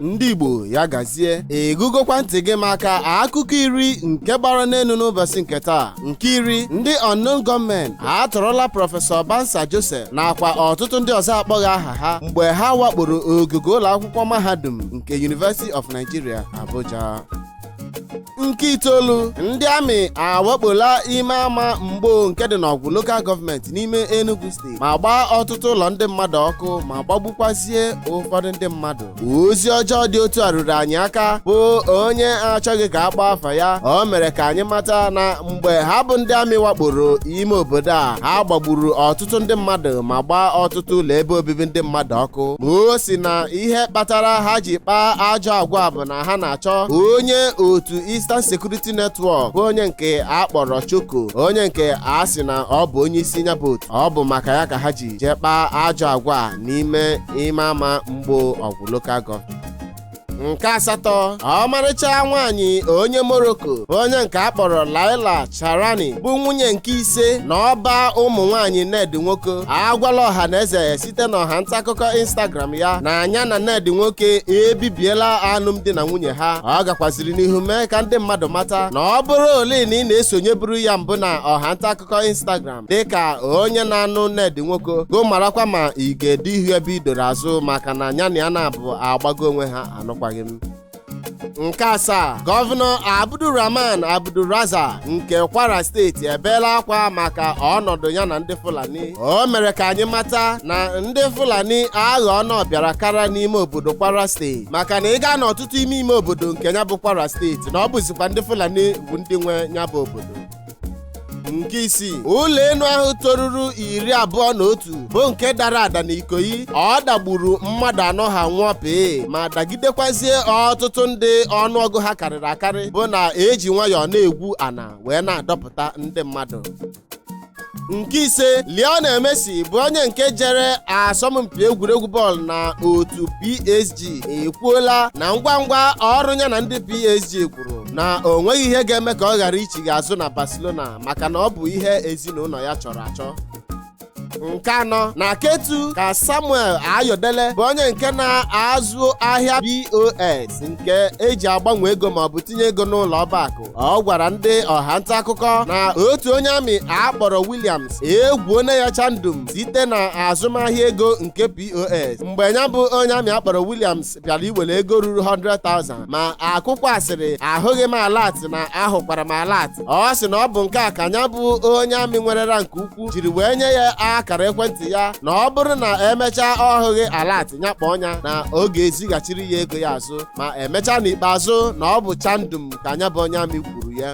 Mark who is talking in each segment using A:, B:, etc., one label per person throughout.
A: Ndị Igbo, ya gazie. Ịgụgokwa ntị gị maka akụkọ 10 nke gbara n'elu n'ụbọchị nke taa. Nke 10, ndị unknown gunmen atọrọla Prọfesọ Bansa Joseph nakwa ọtụtụ ndị ọzọ akpọghị aha ha mgbe ha wakporo ogige ụlọ akwụkwọ mahadum nke University of Nigeria, Abuja. Nke 9, ndị amị awakpola ime ama Mgbo nke dị n'Ọgwụ Local Government n'ime Enugu Steeti ma gbaa ọtụtụ ụlọ ndị mmadụ ọkụ ma gbagbukwazie ụfọdụ ndị mmadụ. Ozi ọjọọ dị otu a ruru anyị aka bụ onye achọghị ka a gbaa afa ya. O mere ka anyị mata na mgbe ha bụ ndị amị wakporo ime obodo a, ha gbagburu ọtụtụ ndị mmadụ ma gbaa ọtụtụ ụlọ ebe obibi ndị mmadụ ọkụ. Ma o si na ihe kpatara ha ji kpaa ajọ agwa bụ na ha na-achọ onye otu Eastern Security Network, bụ onye nke a kpọrọ Choko, onye nke a sị na ọ bụ onye isi ya bụ otu. Ọ bụ maka ya ka ha ji jee kpaa ajọ agwa n'ime ime ama Mgbo, Ọgwụ Local Government. Nke 8, ọmarịcha nwaanyị onye Morocco, onye nke a kpọrọ Laila Charani, bụ nwunye nke 5 na ọba ụmụ nwaanyị Ned Nwoko, agwala ọha na eze site n'ọha nta akụkọ Instagram ya na anya na Ned Nwoke ebibiela alụmdi na nwunye ha. Ọ gakwaziri n'ihu mee ka ndị mmadụ mata na ọ bụrụ ole na ị na-esonyeburu ya mbụ na ọha nta akụkọ Instagram dịka onye na-anụ Ned Nwoko, go marakwa ma ị ga-ede ihu ebe idoro azụ, maka na anya na ya na-abụ agbago onwe ha anụkwaghị m. Nke 7, Gọvanọ Abdulrahman Abdulrazak nke Kwara Steeti ebeela akwa maka ọnọdụ ya na ndị Fulani. O mere ka anyị mata na ndị Fulani aghọọ na ọbịara kara n'ime obodo Kwara Steeti, maka na ị gaa n'ọtụtụ ime ime obodo nke ya bụ Kwara Steeti, na ọ bụzikwa ndị Fulani bụ ndị nwe ya bụ obodo. Nke 6, ụlọ elu ahụ toruru 21 bụ nke dara ada n'Ikoyi. Ọ dagburu mmadụ 4 ha nwụọ pee ma dagidekwazie ọtụtụ ndị ọnụọgụ ha karịrị akarị, bụ na eji nwayọọ na-egwu ana wee na-adọpụta ndị mmadụ. Nke 5, Lionel Messi, bụ onye nke jere asọmpi egwuregwu bọọlụ na otu PSG, ekwuola na ngwa ngwa ọrụ ya na ndị PSG kwuru na o nweghị ihe ga-eme ka ọ ghara ichigha azụ na Barcelona, maka na ọ bụ ihe ezinụlọ ya chọrọ achọ. Nke 4, na Ketu ka Samuel Ayodele, bụ onye nke na-azụ ahịa POS nke eji agbanwe ego maọbụ tinye ego n'ụlọ ọba akụ, ọ gwara ndị ọha nta akụkọ na otu onye amị akpọrọ Williams egwuone ya chandum site na azụmahịa ego nke POS. Mgbe ya bụ onye amị akpọrọ Williams bịara iwere ego ruru 100,000, ma akụkọ asịrị ahụghị m alert na ahụkwara m alert. Ọ sị na ọ bụ nke a ka ya bụ onye amị nwerera nke ukwuu jiri wee nye ya akara ekwentị ya, na ọ bụrụ na emechaa ọhụghị alert, ya kpọọ ya na ọ ga-ezighachiri ya ego ya azụ. Ma emechaa n'ikpeazụ na ọ bụ chandum ka anya bụ onye amị kwuru ya.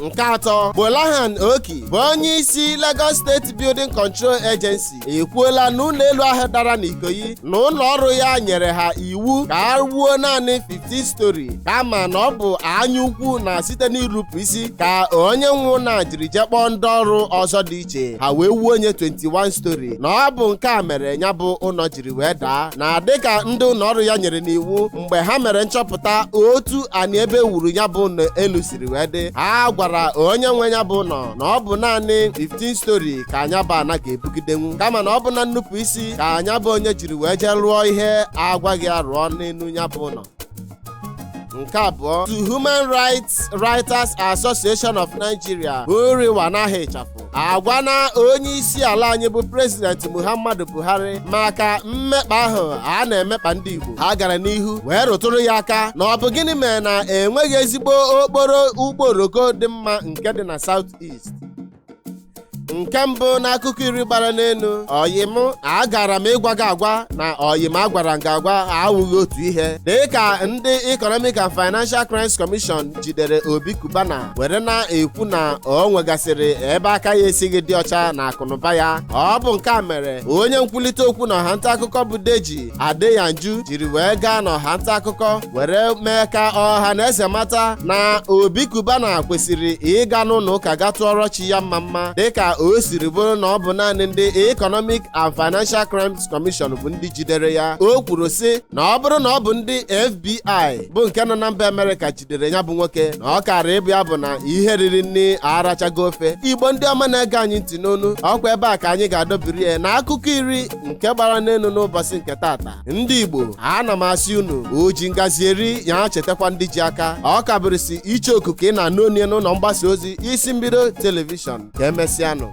A: Nke 3, Gbolahan Oki, bụ onye isi Lagos State Building Control Agency, ekwuola na ụlọ elu ahụ dara n'Ikoyi na ụlọ ọrụ ya nyere ha iwu ka a wuo naanị 15 story, kama na ọ bụ anya ukwu na site n'irupụ isi ka onye nwụ na jiri jee kpọọ ndị ọrụ ọzọ dị iche, ha wee wuo onye 21 story, na ọ bụ nke a mere ya bụ ụlọ jiri wee daa. Na dịka ndị ụlọ ọrụ ya nyere n'iwu, mgbe ha mere nchọpụta otu ani ebe wuru ya bụ ụlọ elu siri wee dị, ha gwara onye nwe ya bụ ụlọ na ọ bụ naanị 15 story ka anya bụ ana ga-ebugidenwu, kama na ọ bụ na nnupụ isi ka anya bụ onye jiri wee jee rụọ ihe agwaghị arụọ n'elu ya bụ ụlọ. Nke 2, to Human Rights Writers Association of Nigeria, HURIWA anaghị ịchafụ, agwa na onye isi ala anyị bụ President Muhammadu Buhari maka mmekpa ahụ a na-emekpa ndị Igbo. Ha gara n'ihu wee rụtụrụ ya aka na ọ bụ gịnị mere na enweghị ezigbo okporo ụgbọ oroko dị mma nke dị na South East. Nke 1, n'akụkọ 10 gbara n'elu, ọyị m agara m ịgwa gị agwa na ọyị m agwara m gị agwa awụghị otu ihe. Dịka ndị Economic and Financial Crimes Commission jidere Obi Cubana were na-ekwu na o nwegasịrị ebe aka ya esighị dị ọcha na akụnụba ya, ọ bụ nke a mere onye nkwulite okwu na ọha nta akụkọ bụ Deji Adeyanju jiri wee gaa n'ọha nta akụkọ were mee ka ọha na eze mata na Obi Cubana kwesịrị ịga n'ụlọ ụka ga tụọrọ chi ya mma mma, dịka O siri bụrụ na ọ bụ naanị ndị Economic and Financial Crimes Commission bụ ndị jidere ya. O kwuru sị na ọ bụrụ na ọ bụ ndị FBI bụ nke nọ na mba Amerịka jidere ya bụ nwoke, na ọ kara ịbụ ya bụ na ihe riri nne arachago ofe. Igbo ndị ọma na-ege anyị ntị n'onu, ọkwa ebe a ka anyị ga-adọbiri ya na akụkọ 10 nke gbara n'elu n'ụbọchị nke tata. Ndị Igbo, ana m asị unu, o ji ngazi eri ya chetakwa ndị ji aka. Ọ ka bụrụsi iche okuku ị na-anụ onye n'ụlọ mgbasa ozi Isi Mbido Telivishọn. Ka emesịanụ.